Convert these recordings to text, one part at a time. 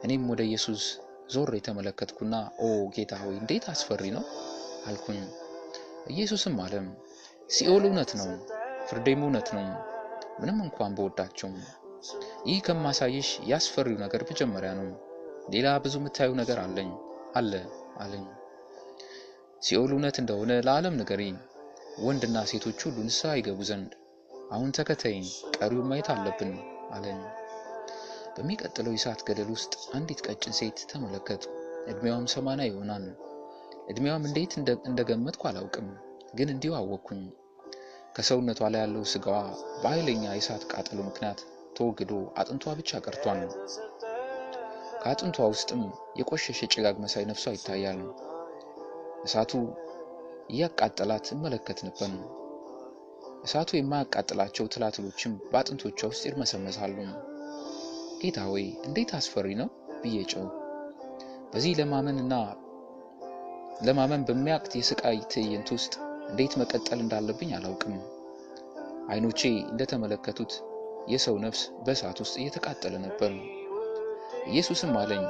እኔም ወደ ኢየሱስ ዞር የተመለከትኩና ኦ ጌታ ሆይ እንዴት አስፈሪ ነው አልኩኝ። ኢየሱስም አለም ሲኦል እውነት ነው፣ ፍርዴም እውነት ነው፣ ምንም እንኳን በወዳቸውም። ይህ ከማሳይሽ ያስፈሪው ነገር መጀመሪያ ነው። ሌላ ብዙ የምታዩ ነገር አለኝ አለ አለኝ። ሲኦል እውነት እንደሆነ ለዓለም ንገሪ፣ ወንድና ሴቶች ሁሉ ንስሐ ይገቡ ዘንድ። አሁን ተከተይኝ፣ ቀሪው ማየት አለብን አለኝ። በሚቀጥለው የእሳት ገደል ውስጥ አንዲት ቀጭን ሴት ተመለከትኩ። እድሜዋም 80 ይሆናል። እድሜዋም እንዴት እንደገመትኩ አላውቅም፣ ግን እንዲሁ አወቅኩኝ። ከሰውነቷ ላይ ያለው ስጋዋ በኃይለኛ የእሳት ቃጠሎ ምክንያት ተወግዶ አጥንቷ ብቻ ቀርቷል። ከአጥንቷ ውስጥም የቆሸሸ ጭጋግ መሳይ ነፍሷ ይታያል። እሳቱ እያቃጠላት እመለከት ነበር። እሳቱ የማያቃጥላቸው ትላትሎችም በአጥንቶቿ ውስጥ ይርመሰመሳሉ። ጌታ ሆይ እንዴት አስፈሪ ነው ብዬ ጮህኩ። በዚህ ለማመን በሚያቅት የስቃይ ትዕይንት ውስጥ እንዴት መቀጠል እንዳለብኝ አላውቅም። አይኖቼ እንደተመለከቱት የሰው ነፍስ በእሳት ውስጥ እየተቃጠለ ነበር። ኢየሱስም አለኝ፣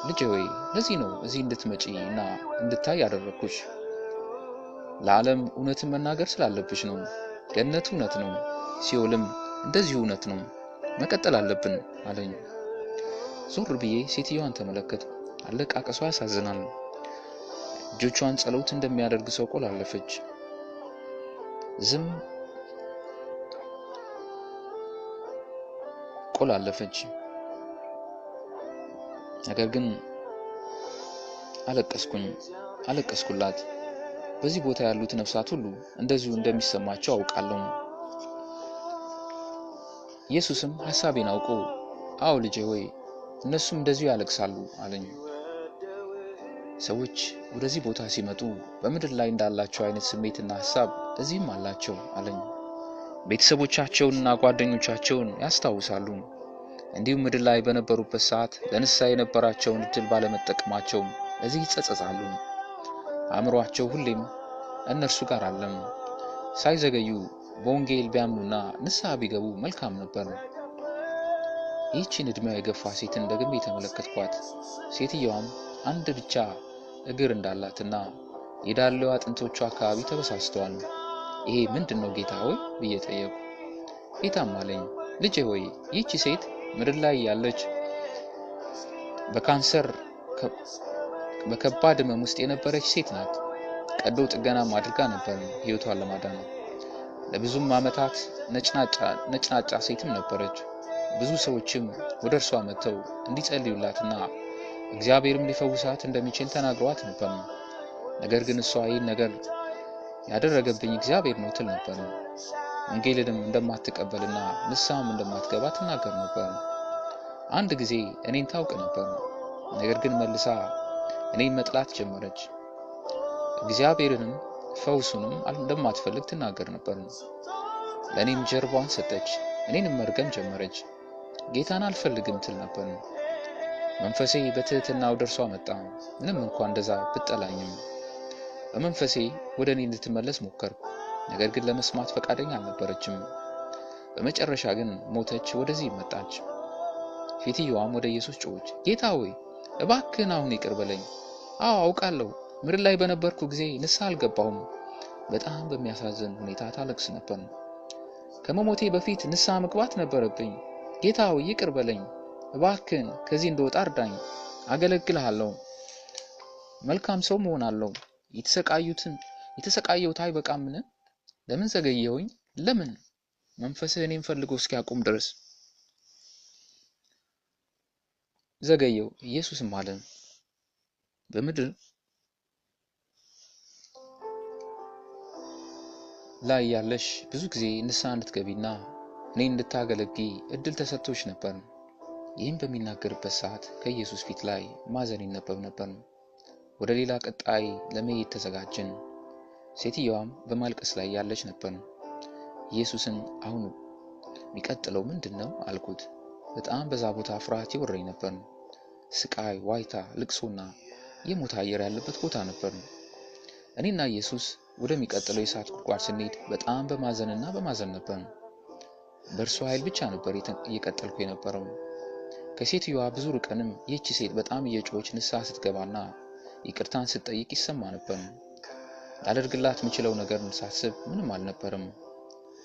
ልጄ ሆይ ለዚህ ነው እዚህ እንድትመጪ እና እንድታይ ያደረግኩሽ። ለዓለም እውነትን መናገር ስላለብሽ ነው። ገነት እውነት ነው፣ ሲኦልም እንደዚሁ እውነት ነው። መቀጠል አለብን አለኝ። ዞር ብዬ ሴትዮዋን ተመለከትኩ። አለቃቀሷ ያሳዝናል። እጆቿን ጸሎት እንደሚያደርግ ሰው ቆላለፈች። ዝም ቆላለፈች። ነገር ግን አለቀስኩኝ አለቀስኩላት። በዚህ ቦታ ያሉት ነፍሳት ሁሉ እንደዚሁ እንደሚሰማቸው አውቃለሁ። ኢየሱስም ሐሳቤን አውቆ አዎ ልጄ ሆይ እነሱም እንደዚሁ ያለቅሳሉ አለኝ። ሰዎች ወደዚህ ቦታ ሲመጡ በምድር ላይ እንዳላቸው አይነት ስሜትና ሐሳብ እዚህም አላቸው አለኝ። ቤተሰቦቻቸውንና ጓደኞቻቸውን ያስታውሳሉ። እንዲሁም ምድር ላይ በነበሩበት ሰዓት ለንስሐ የነበራቸውን እድል ባለመጠቀማቸው እዚህ ይጸጸጻሉ። አእምሯቸው ሁሌም እነርሱ ጋር አለም። ሳይዘገዩ በወንጌል ቢያምኑና ንስሐ ቢገቡ መልካም ነበር። ይህችን እድሜዋ የገፋ ሴትን ደግሜ የተመለከትኳት። ሴትየዋም አንድ ብቻ እግር እንዳላትና የዳሌዋ አጥንቶቿ አካባቢ ተበሳስተዋል። ይሄ ምንድን ነው ጌታ ሆይ ብዬ ጠየቅኩ። ጌታም አለኝ፣ ልጄ ሆይ ይህቺ ሴት ምድር ላይ ያለች በካንሰር በከባድ ሕመም ውስጥ የነበረች ሴት ናት። ቀዶ ጥገናም አድርጋ ነበር ሕይወቷን ለማዳን። ለብዙም ዓመታት ነጭናጫ ሴትም ነበረች። ብዙ ሰዎችም ወደ እርሷ መጥተው እንዲጸልዩላትና እግዚአብሔርም ሊፈውሳት እንደሚችል ተናግረዋት ነበር። ነገር ግን እሷ ይህን ነገር ያደረገብኝ እግዚአብሔር ነው ትል ነበር። ወንጌልንም እንደማትቀበልና ንስሐም እንደማትገባ ትናገር ነበር። አንድ ጊዜ እኔን ታውቅ ነበር። ነገር ግን መልሳ እኔን መጥላት ጀመረች። እግዚአብሔርንም ፈውሱንም እንደማትፈልግ ትናገር ነበር። ለእኔም ጀርባዋን ሰጠች፣ እኔንም መርገም ጀመረች። ጌታን አልፈልግም ትል ነበር። መንፈሴ በትህትና ወደ እርሷ መጣ። ምንም እንኳን እንደዛ ብጠላኝም በመንፈሴ ወደ እኔ እንድትመለስ ሞከርኩ። ነገር ግን ለመስማት ፈቃደኛ አልነበረችም። በመጨረሻ ግን ሞተች፣ ወደዚህ መጣች። ሴትየዋም ወደ ኢየሱስ ጮኸች፣ ጌታ ሆይ እባክህን አሁን ይቅር በለኝ። አዎ አውቃለሁ፣ ምድር ላይ በነበርኩ ጊዜ ንስሐ አልገባሁም። በጣም በሚያሳዝን ሁኔታ ታለቅስ ነበር። ከመሞቴ በፊት ንስሐ መግባት ነበረብኝ። ጌታ ሆይ ይቅር በለኝ፣ እባክህን ከዚህ እንደወጣ እርዳኝ። አገለግልሃለሁ፣ መልካም ሰው እሆናለሁ። የተሰቃየሁት አይበቃምን? ለምን ዘገየሁኝ? ለምን? መንፈስህ እኔን ፈልጎ እስኪያቆም ድረስ ዘገየው። ኢየሱስም አለ፣ በምድር ላይ ያለሽ ብዙ ጊዜ ንስሐ እንድትገቢና እኔን እንድታገለግይ እድል ተሰጥቶሽ ነበር። ይህም በሚናገርበት ሰዓት ከኢየሱስ ፊት ላይ ማዘን ይነበብ ነበር። ወደ ሌላ ቀጣይ ለመሄድ ተዘጋጀን። ሴትየዋም በማልቀስ ላይ ያለች ነበር። ኢየሱስን አሁን የሚቀጥለው ምንድን ነው አልኩት። በጣም በዛ ቦታ ፍርሃት ይወረኝ ነበር። ስቃይ፣ ዋይታ፣ ልቅሶና የሞት አየር ያለበት ቦታ ነበር። እኔና ኢየሱስ ወደሚቀጥለው የእሳት ጉድጓድ ስንሄድ በጣም በማዘንና በማዘን ነበር። በእርሱ ኃይል ብቻ ነበር እየቀጠልኩ የነበረው። ከሴትዮዋ ብዙ ርቀንም ይህች ሴት በጣም እየጮኸች ንስሐ ስትገባና ይቅርታን ስትጠይቅ ይሰማ ነበር። ላደርግላት የምችለው ነገር ሳስብ ምንም አልነበረም።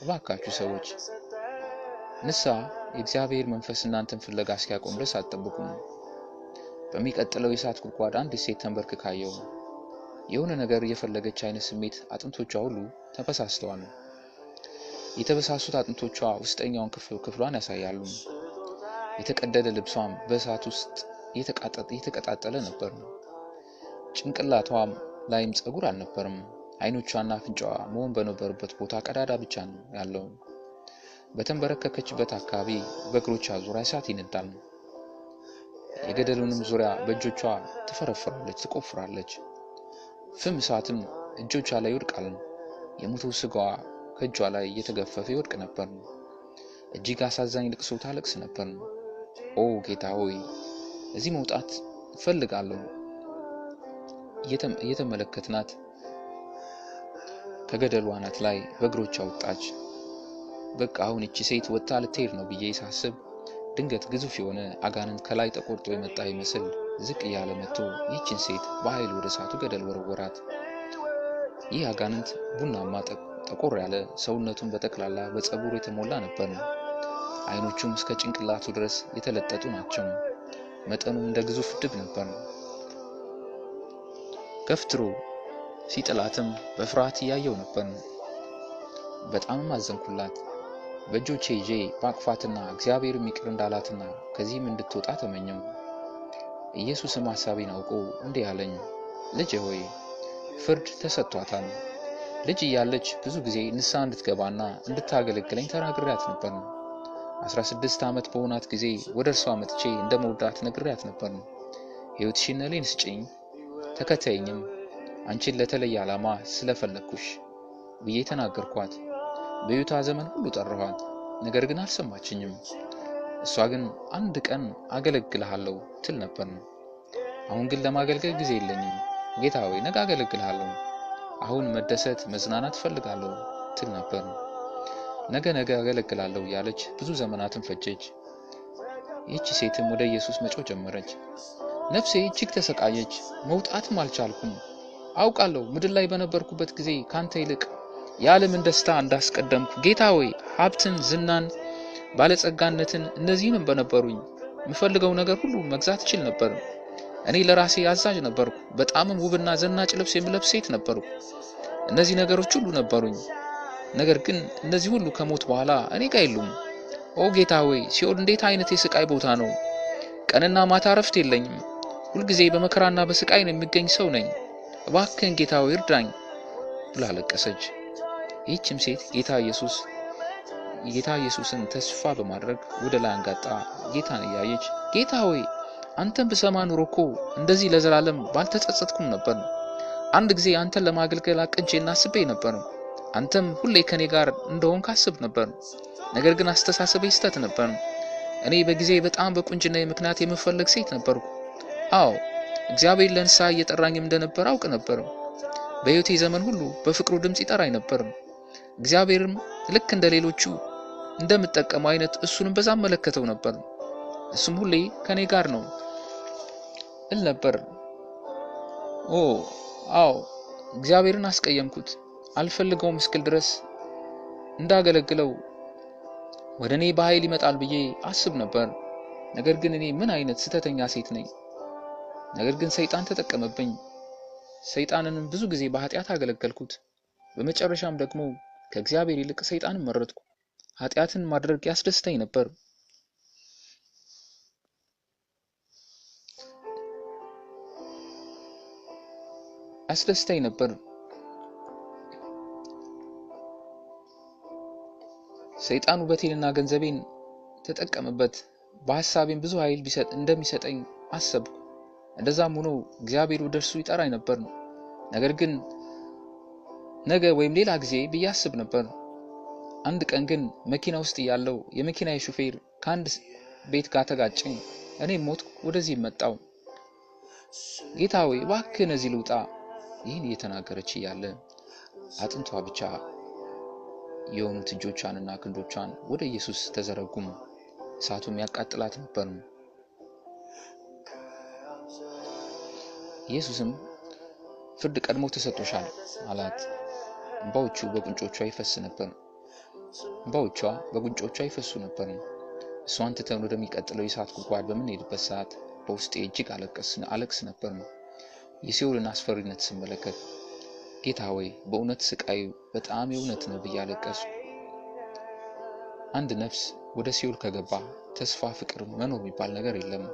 እባካችሁ ሰዎች ንስሐ የእግዚአብሔር መንፈስ እናንተን ፍለጋ እስኪያቆም ድረስ አትጠብቁም። በሚቀጥለው የእሳት ጉድጓድ አንዲት ሴት ተንበርክካ አየሁ። የሆነ ነገር እየፈለገች አይነት ስሜት አጥንቶቿ ሁሉ ተበሳስተዋል። የተበሳሱት አጥንቶቿ ውስጠኛውን ክፍሏን ያሳያሉ። የተቀደደ ልብሷም በእሳት ውስጥ እየተቀጣጠለ ነበር። ጭንቅላቷም ላይም ጸጉር አልነበርም። አይኖቿና አፍንጫዋ መሆን በነበሩበት ቦታ ቀዳዳ ብቻ ነው ያለው። በተንበረከከችበት አካባቢ በእግሮቿ ዙሪያ እሳት ይነዳል። የገደሉንም ዙሪያ በእጆቿ ትፈረፍራለች፣ ትቆፍራለች። ፍም እሳትም እጆቿ ላይ ይወድቃል። የሞተው ስጋዋ ከእጇ ላይ እየተገፈፈ ይወድቅ ነበር። እጅግ አሳዛኝ ልቅሶ ታለቅስ ነበር። ኦ ጌታ ሆይ፣ እዚህ መውጣት እፈልጋለሁ። እየተመለከትናት ከገደሉ አናት ላይ በእግሮቿ ወጣች። በቃ አሁን እቺ ሴት ወጥታ ልትሄድ ነው ብዬ ሳስብ ድንገት ግዙፍ የሆነ አጋንንት ከላይ ተቆርጦ የመጣ ይመስል ዝቅ እያለ መጥቶ ይህችን ሴት በኃይል ወደ እሳቱ ገደል ወረወራት። ይህ አጋንንት ቡናማ ጠቆር ያለ ሰውነቱን በጠቅላላ በፀጉር የተሞላ ነበር። አይኖቹም እስከ ጭንቅላቱ ድረስ የተለጠጡ ናቸው። መጠኑም እንደ ግዙፍ ድብ ነበር። ገፍትሮ ሲጥላትም በፍርሃት እያየው ነበር። በጣምም አዘንኩላት። በእጆቼ ይዤ ባቅፋትና እግዚአብሔርም ይቅር እንዳላትና ከዚህም እንድትወጣ ተመኘው። ኢየሱስም ሐሳቤን አውቆ እንዲህ አለኝ፣ ልጄ ሆይ ፍርድ ተሰጥቷታል። ልጅ እያለች ብዙ ጊዜ ንስሐ እንድትገባና እንድታገለግለኝ ተናግሬያት ነበር። 16 ዓመት በሆናት ጊዜ ወደ እርሷ መጥቼ እንደመውዳት ነግሬያት ነበር። ሕይወትሽን ለእኔ ስጪኝ፣ ተከተይኝም፣ አንቺን ለተለየ ዓላማ ስለፈለግኩሽ ብዬ ተናገርኳት። በሕይወቷ ዘመን ሁሉ ጠራኋት፣ ነገር ግን አልሰማችኝም። እሷ ግን አንድ ቀን አገለግልሃለሁ ትል ነበር። አሁን ግን ለማገልገል ጊዜ የለኝም። ጌታ ሆይ ነገ አገለግልሃለሁ፣ አሁን መደሰት መዝናናት እፈልጋለሁ ትል ነበር። ነገ ነገ አገለግላለሁ እያለች ብዙ ዘመናትን ፈጀች። ይህቺ ሴትም ወደ ኢየሱስ መጮህ ጀመረች። ነፍሴ እጅግ ተሰቃየች፣ መውጣትም አልቻልኩም። አውቃለሁ ምድር ላይ በነበርኩበት ጊዜ ካንተ ይልቅ የዓለምን ደስታ እንዳስቀደምኩ። ጌታ ሆይ ሀብትን፣ ዝናን፣ ባለጸጋነትን እነዚህንም በነበሩኝ የምፈልገው ነገር ሁሉ መግዛት እችል ነበር። እኔ ለራሴ አዛዥ ነበርኩ። በጣምም ውብና ዘናጭ ልብስ የምለብስ ሴት ነበርኩ። እነዚህ ነገሮች ሁሉ ነበሩኝ። ነገር ግን እነዚህ ሁሉ ከሞት በኋላ እኔ ጋር የሉም። ኦ ጌታ ሆይ ሲኦል እንዴት አይነት የስቃይ ቦታ ነው! ቀንና ማታ እረፍት የለኝም። ሁልጊዜ በመከራና በስቃይ ነው የሚገኝ ሰው ነኝ። እባክህን ጌታ ሆይ እርዳኝ ብላ አለቀሰች። ይህችም ሴት ጌታ ኢየሱስን ተስፋ በማድረግ ወደ ላይ አንጋጣ ጌታን እያየች ጌታ ሆይ አንተን ብሰማ ኑሮ እኮ እንደዚህ ለዘላለም ባልተጸጸትኩም ነበር። አንድ ጊዜ አንተን ለማገልገል አቅጄና አስቤ ነበር። አንተም ሁሌ ከኔ ጋር እንደሆንክ አስብ ነበር። ነገር ግን አስተሳሰቤ ስህተት ነበር። እኔ በጊዜ በጣም በቁንጅናዬ ምክንያት የምፈለግ ሴት ነበርኩ። አዎ እግዚአብሔር ለንስሐ እየጠራኝም እንደነበር አውቅ ነበር። በሕይወቴ ዘመን ሁሉ በፍቅሩ ድምፅ ይጠራኝ ነበር። እግዚአብሔርም ልክ እንደ ሌሎቹ እንደምጠቀመው አይነት እሱንም በዛ መለከተው ነበር። እሱም ሁሌ ከኔ ጋር ነው እል ነበር። ኦ አዎ እግዚአብሔርን አስቀየምኩት። አልፈልገውም እስክል ድረስ እንዳገለግለው ወደ እኔ በኃይል ይመጣል ብዬ አስብ ነበር። ነገር ግን እኔ ምን አይነት ስህተተኛ ሴት ነኝ! ነገር ግን ሰይጣን ተጠቀመብኝ። ሰይጣንንም ብዙ ጊዜ በኃጢአት አገለገልኩት። በመጨረሻም ደግሞ ከእግዚአብሔር ይልቅ ሰይጣንን መረጥኩ። ኃጢአትን ማድረግ ያስደስተኝ ነበር። ያስደስተኝ ነበር። ሰይጣን ውበቴንና ገንዘቤን ተጠቀመበት። በሐሳቤም ብዙ ኃይል እንደሚሰጠኝ አሰብኩ። እንደዛም ሆኖ እግዚአብሔር ወደ እርሱ ይጠራኝ ነበር። ነገር ግን ነገ ወይም ሌላ ጊዜ ብዬ አስብ ነበር። አንድ ቀን ግን መኪና ውስጥ ያለው የመኪናዬ ሹፌር ከአንድ ቤት ጋር ተጋጨኝ። እኔም ሞትኩ። ወደዚህ መጣው። ጌታ ሆይ እባክህ እዚህ ልውጣ። ይህን እየተናገረች እያለ አጥንቷ ብቻ የሆኑት እጆቿንና ክንዶቿን ወደ ኢየሱስ ተዘረጉም። እሳቱም ያቃጥላት ነበር። ኢየሱስም ፍርድ ቀድሞ ተሰጥቶሻል አላት። እንባዎቹ በጉንጮቿ ይፈስ ነበር። እንባዎቿ በጉንጮቿ ይፈሱ ነበር። እሷን ትተን ወደሚቀጥለው የእሳት ጉድጓድ በምንሄድበት ሰዓት በውስጤ እጅግ አለቅስ ነበር። የሲኦልን አስፈሪነት ስመለከት ጌታ ሆይ በእውነት ስቃዩ በጣም የእውነት ነው ብዬ አለቀስኩ። አንድ ነፍስ ወደ ሲኦል ከገባ ተስፋ፣ ፍቅር፣ መኖር የሚባል ነገር የለም።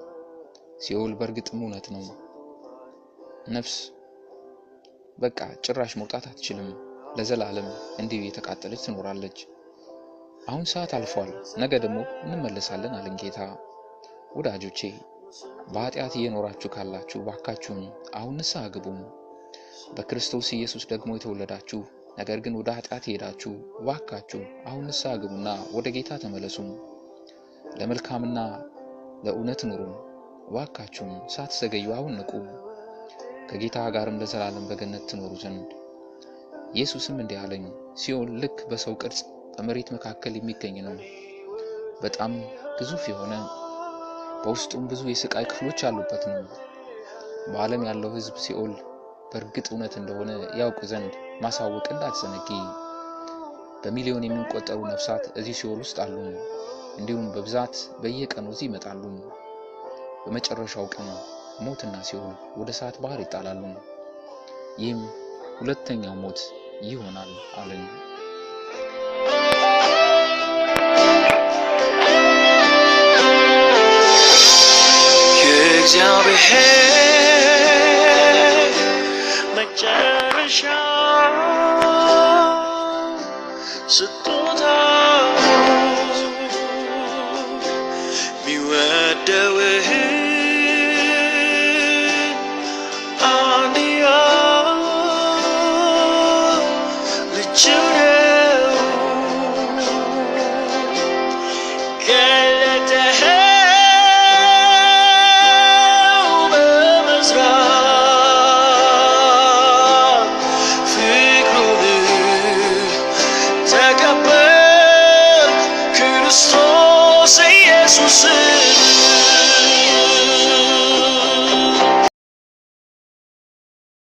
ሲኦል በእርግጥም እውነት ነው። ነፍስ በቃ ጭራሽ መውጣት አትችልም። ለዘላለም እንዲሁ የተቃጠለች ትኖራለች። አሁን ሰዓት አልፏል፣ ነገ ደግሞ እንመለሳለን አለን ጌታ። ወዳጆቼ በኃጢአት እየኖራችሁ ካላችሁ ባካችሁን አሁን ንስሐ ግቡ። በክርስቶስ ኢየሱስ ደግሞ የተወለዳችሁ ነገር ግን ወደ ኃጢአት የሄዳችሁ ባካችሁ አሁን ንስሐ ግቡና ወደ ጌታ ተመለሱ። ለመልካምና ለእውነት ኑሩ። ባካችሁን ሳትዘገዩ አሁን ንቁ፣ ከጌታ ጋርም ለዘላለም በገነት ትኖሩ ዘንድ። ኢየሱስም እንዲህ አለኝ፣ ሲኦል ልክ በሰው ቅርጽ በመሬት መካከል የሚገኝ ነው። በጣም ግዙፍ የሆነ በውስጡም ብዙ የስቃይ ክፍሎች ያሉበት ነው። በዓለም ያለው ሕዝብ ሲኦል በእርግጥ እውነት እንደሆነ ያውቅ ዘንድ ማሳወቅ እንዳትዘነጊ። በሚሊዮን የሚቆጠሩ ነፍሳት እዚህ ሲኦል ውስጥ አሉ። እንዲሁም በብዛት በየቀኑ እዚህ ይመጣሉ። በመጨረሻው ቀን ሞትና ሲኦል ወደ እሳት ባህር ይጣላሉ። ይህም ሁለተኛው ሞት ይሆናል አለኝ። የእግዚአብሔር መጨረሻ ስጦታ ሚወደውህ አንድያ ልጁ ነው። ገለጠኸው በመዝራት ፍቅሩን ተቀበል ክርስቶስ ኢየሱስ።